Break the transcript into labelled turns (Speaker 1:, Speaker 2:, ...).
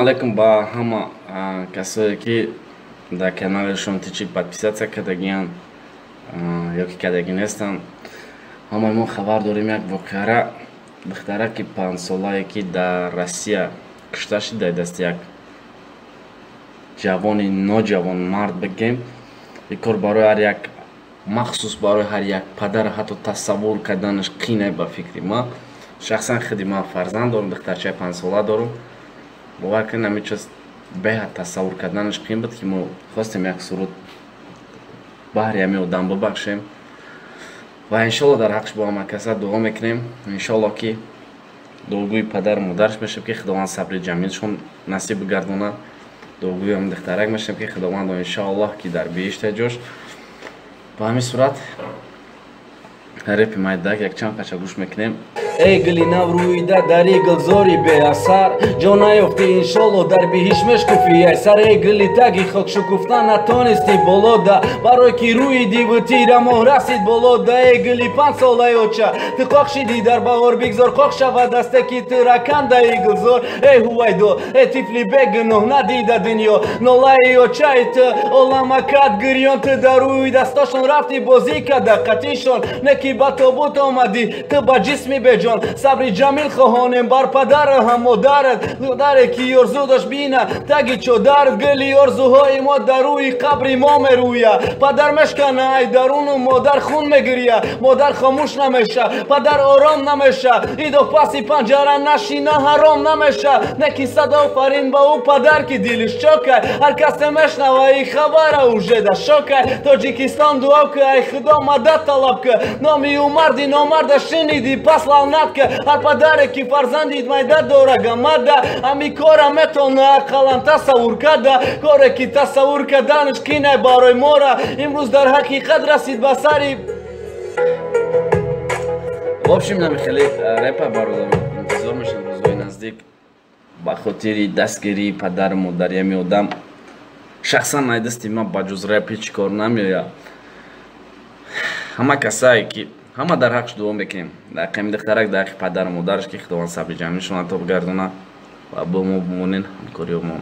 Speaker 1: Алейкум ба ҳама касое, ки дар канали Шонтичи подписаться кардагиянд ё ки кардагӣ нестанд. Ҳамаи мо хабар дорем як воқеара: духтараки 5-солае, ки дар Россия кушта шуд дар дасти як ҷавони ноҷавонмард бигем. Ин кор барои ҳар як, махсус барои ҳар як падар, ҳатто тасаввур карданаш қинай. Ба фикри ман, шахсан худи ман фарзанд дорам, духтарчаи 5-сола дорам. Бовар кунед, ҳамин чиз беҳад тасаввур карданаш қиин буд, ки мо хостем як суруд баҳри ҳамин одам бибахшем ва иншолло дар ҳаққш бо ҳама каса дуо мекунем. Иншолло, ки дуогӯи падару модараш мешавем, ки Худованд сабри ҷамилшон насиб бигардонад. Дуогӯи ҳам духтарак мешавем, ки Худовандо, иншоаллоҳ, ки дар биҳишта ҷош. Ба ҳамин сурат репи майдак якчанд қача гӯш мекунем.
Speaker 2: Эй гули наврӯида дари гулзори беасар, ҷо наёфтӣ, иншолло, дар биҳиш мешкуфӣ ай сар. Эй гули таги хок шукуфта натонистӣ болода, барои ки рӯи диву тира моҳ расид болода. Эй гули 5-солаи оча, ту қоқ шидӣ дар баҳор, бигзор қоқ шавад дасте, ки тура кандаи гулзор. Эй Ҳувайдо, эй тифли бегуноҳ, надида дунё, нолаи очаи ту оламакат гирён. Ту дар рӯи дастошон рафтӣ бозӣ када қатишон, не ки ба тобут омадӣ ту ба ҷисми беҷон. Сабри ҷамил хоҳонем бар падару ҳам модарат, модаре ки орзу дошт бина таги чодарат. Гули орзуҳои мо дар рӯи қабри мо мерӯя, падар мешкана ай даруну модар хун мегиря. Модар хомӯш намеша, падар ором намеша, идо паси панҷара нашина ҳаром намеша. Не ки садофарин ба ӯ падар, ки дилиш чокай, ҳар касе мешнава и хабара, уже да шокай. Тоҷикистон, дуо ки, ай Худо мадад талаб ки, номи ӯ марди номарда шиниди, пас лаънат ки. Ҳар падаре, ки фарзанди майда дора гамада, ҳами кора метона ақаллан тасаввур карда. Коре, ки тасаввур карданаш кинай барои мора, имрӯз дар ҳақиқат расид ба сари.
Speaker 1: В общем, нами хеле репа, бародаро, интизор мешавем рӯзҳои наздик ба хотири дастгирии падару модари ҳами одам. Шахсан ай дасти ман ба ҷуз реп ҳеҷ кор намеояд. Ҳама касае ки, ҳама дар ҳаққш дуо мекунем, дар ҳаққи ҳами духтарак, дар ҳаққи падару модараш, ки Худованд сабри ҷамилшон ато бигардонад ва бо мо бимонен, ҳамкориёмон.